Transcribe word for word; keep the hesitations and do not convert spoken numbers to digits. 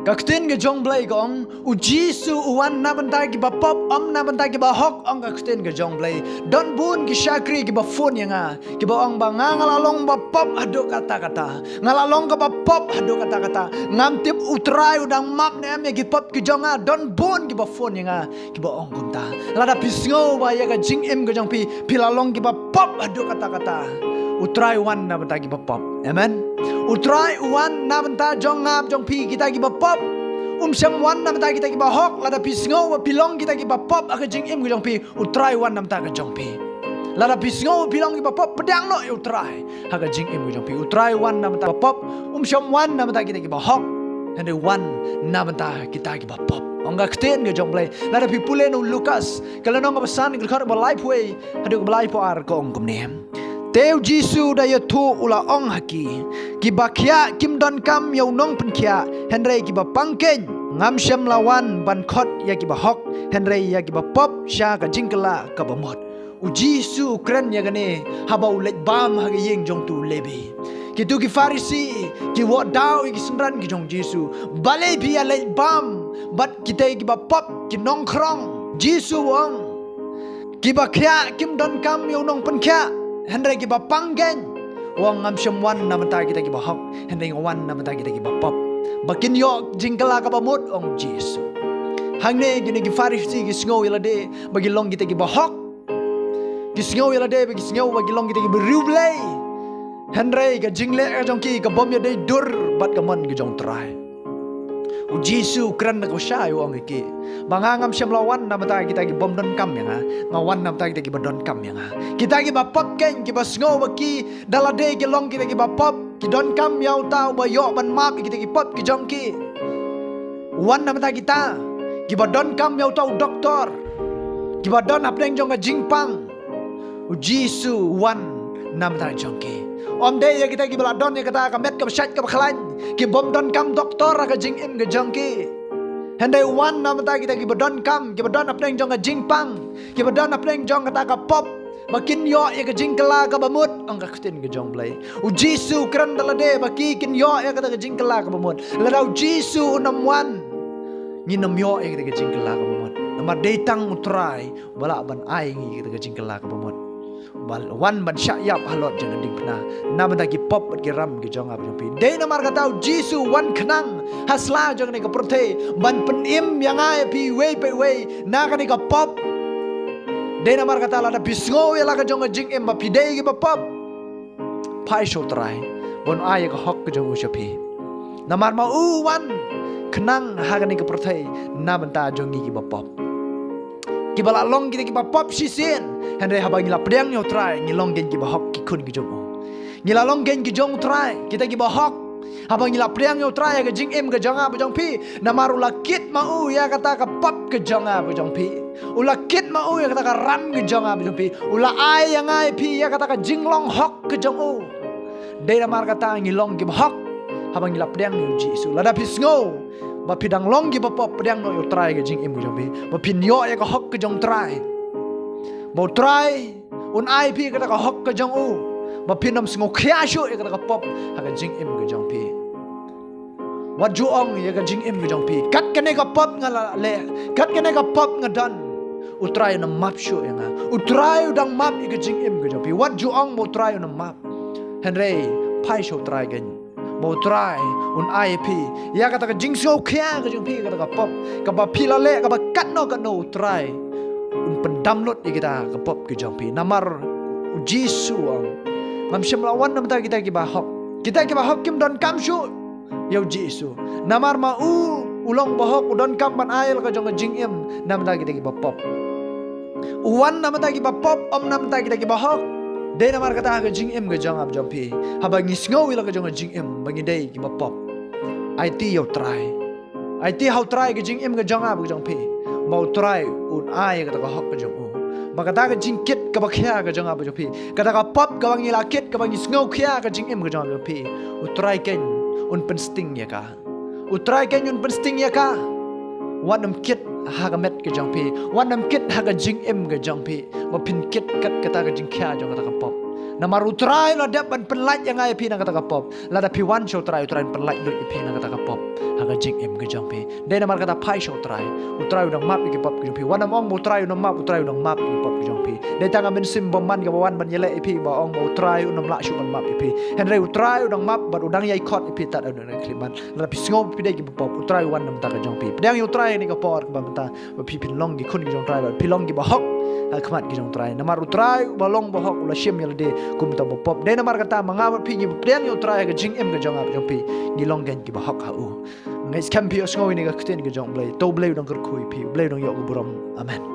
Ka ktien ka jong Blei ka ong, u Jisu u wan na bynta kiba pop, ym na bynta kiba hok, ong ka ktien ka jong Blei. Don bun ki shakri kiba phone ïa nga, kiba ong ba nga nga la long ba pop haduh katta katta. Nga la long kaba pop haduh katta katta. Ngam tip u Trai u dang map ne em ïa ki pop ki jong nga. Don bun kiba phone ïa nga, kiba ong kumta. Lada phi sngew ba ïa ka jingim ka jong phi, phi la long kiba pop haduh katta katta, u Trai u wan na bynta kiba pop. Amen. U Trai u wan na bynta jong nga jong phi kita kiba pop. Um shym wan na bynta kita kiba hok. Lada phi sngew ba phi long kita kiba pop ha ka jingim ka jong phi, u Trai u wan na bynta ka jong phi. Lada phi sngew ba phi long kiba pop, pdiang noh ïa u Trai ha ka jingim ka jong phi. U Trai u wan na bynta kiba pop. Um shym wan na bynta kita kiba hok, hynrei u wan na bynta kita kiba pop. Ong ka ktien ka jong Blei, lada phi pule na u Lukas, ka lynnong kaba san, ka dkhot ba laiphew haduh kaba laiphew ar, ka ong kumne: Te u Jisu da ïathuh u la ong ha ki: Kiba khiah kim donkam ïa u nongpynkhiah, hynrei kiba pang keiñ. Ngam shym la wan ban khot ïa kiba hok, hynrei ïa kiba pop sha ka jingkylla kaba mut. U Jisu u kren ïa kane haba u leit bam ha ka ïing jong utu u Lebi. Kitu ki Pharisi ki wad daw ïa ki synran ki jong u Jisu. Balei phi ïa leit bam bad kita kiba pop, ki nongkhrong? Jisu u ong, kiba khiah kim donkam ïa u nongpynkhiah, hynrei kiba pang keiñ. U ong, ngam shym wan na bynta kita kiba hok, hynrei nga wan na bynta kita kiba pop, ba kin ïoh jingkylla kaba mut, ong u Jisu. Hangne kine ki Pharisi ki sngew ïa lade ba ki long kita kiba hok. Ki sngew ïa lade ba ki sngew ba ki long kita kiba riewblei, hynrei ka jingleh ka jong ki ka bym ïadei dur bad ka mon ka jong u Trai. U Jisu u kren da ka bashai, u ong ïa ki ba nga ngam shym la wan na bynta kita ki bym donkam ïa nga. Nga wan na bynta kita kiba donkam ïa nga. Kita kiba pop keiñ, kiba sngew ba ki da lade ki long kita kiba pop, ki donkam ïa uta uba ïoh ban map ïa kita ki pop ki jong ki. U wan na bynta kita kiba donkam ïa uta u doktor, kiba don hapdeng jong ka jingpang. U Jisu u wan na bynta jong ki. Ym dei ïa kita kiba la don ïa kata ka met kaba shait kaba khlaiñ, ki bym donkam doktor ha ka jingim ka jong ki. Hynrei u wan na bynta kita kiba donkam, kiba don hapdeng jong ka jingpang, kiba don hapdeng jong kata ka pop, ba kin ïoh ïa ka jingkylla kaba mut, ong ka ktien ka jong Blei. U Jisu u kren da lade ba ki kin ïoh ïa kata ka jingkylla kaba mut. Lada u Jisu un ym wan, ngin ym ïoh ïa kata ka jingkylla kaba mut. Namar dei tang u Trai uba lah ban ai ngi ïa kata ka jingkylla kaba mut, ba wan ban shah ïap halor jong ka diengphna na bynta ki pop bad ki ram ki jong nga bad jong phi. Dei namar kata u Jisu u wan khnang ha sla jong kane ka pyrthei ban pynim ïa nga ïa phi iwei pa iwei na kane ka pop. Dei namar kata lada phi sngew ïa la ka jong ka jingim ba phi dei kiba pop, phai sha u Trai ba un ai ïa ka hok ka jong u sha phi. Namar ma u u wan khnang ha kane ka pyrthei na bynta jong ngi kiba pop, kiba la long kita kiba pop shisien. Hynrei haba ngi la pdiang ïa u Trai, ngi long keiñ kiba hok, ki khun ki jong u. Ngi la long keiñ ki jong u Trai, kita kiba hok, haba ngi la pdiang ïa u Trai ha ka jingim ka jong nga bad jong phi. Namar u la kit ma u ïa kata ka pop ka jong nga bad jong phi. U la kit ma u ïa kata ka ram ka jong nga bad jong phi. U la ai ïa nga ïa phi ïa kata ka jinglong hok ka jong u. Dei namar kata ngi long kiba hok haba ngi la pdiang ïa u Jisu. Lada phi sngew ba phi dang long kiba pop, pdiang noh ïa u Trai ha ka jingim ka jong phi, ba phin ïoh ïa ka hok ka jong u Trai, ba u Trai un ai phi kata ka hok ka jong u, ba phin ym sngewkhia shuh ïa kata ka pop ha ka jingim ka jong phi. Wat ju ong ïa ka jingim ka jong phi, kat kane ka pop nga la leh, kat kane ka pop nga don, u Trai un ym map shuh ïa nga. U Trai u dang map ïa ka jingim ka jong phi. Wat ju ong ba u Trai un ym map. Hynrei phai sha u Trai keiñ, ba u Trai un ai ïa phi ïa kata ka jingsngewkhia ka jong phi, kata ka pop kaba phi la leh, kaba katno katno u Trai un pyndam lut ïa kita ka pop ka jong phi. Namar u Jisu u ong, ngam shym la wan na bynta kita kiba hok. Kita kiba hok kim donkam shuh ïa u Jisu. Namar ma u u long ba hok, u donkam ban ai la ka jong ka jingim na bynta kita kiba pop. U wan na bynta kiba pop, ym na bynta kita kiba hok. Dei namar kata ha ka jingim ka jong nga bad jong phi, haba ngi sngew ïa la ka jong ka jingim ba ngi dei kiba pop, aiti ïa u Trai. Aiti ha u Trai ka jingim ka jong nga bad jong phi, ba u Trai un ai kata ka hok ka jong u. Ba kata ka jingkit kaba khia ka jong nga bad jong phi, kata ka pop kaba ngi la kit, kaba ngi sngewkhia ha ka jingim ka jong nga bad jong phi, u Trai keiñ un pynsting ïa ka. U Trai keiñ un pynsting ïa ka. Wat nym kit ha ka met ka jong phi, wat nym kit ha ka jingim ka jong phi, ba phin kit kat kata ka jingkhia jong kata ka pop. Namar u Trai u la dep ban pynlait ïa nga ïa phi na kata ka pop. Lada phi wan sha u Trai, u Trai un pynlait lut ïa phi na kata ka pop. ka jingim ka jong phi. Dei namar kata phai sha U Trai. U Trai u dang map ïa ki pop ki jong phi. Wat nym ong ba U Trai u nym map, U Trai u dang map ïa ki pop ki jong phi. Dei tang ka mynsiem bymman kaba wan ban ïaleh ïa phi ba ong ba U Trai u nym lah shuh ban map ïa phi. Hynrei U Trai u dang map bad u dang ïai khot ïa phi tad haduh na ka khyllipmat. Lada phi sngew phi dei kiba pop, U Trai u wan na ka bynta ka jong phi. Pdiang ïa U Trai ha kane ka por kaba mynta ba phi phin long ki khun ki jong U Trai bad phi long kiba hok ha khmat ki jong U Trai. Namar U Trai uba long ba hok u la shim ïa lade kum uta uba pop. Dei namar kata ma nga bad phi ngi pdiang ïa U Trai ha ka jingim ka jong nga bad jong phi, ngi long kein kiba hok ha u. Nga ngeit skhem phi ïohsngew ïa kane ka ktien ka jong U Blei. To U Blei u dang kyrkhu ïa phi, U Blei u dang ïoh ka burom. Amen.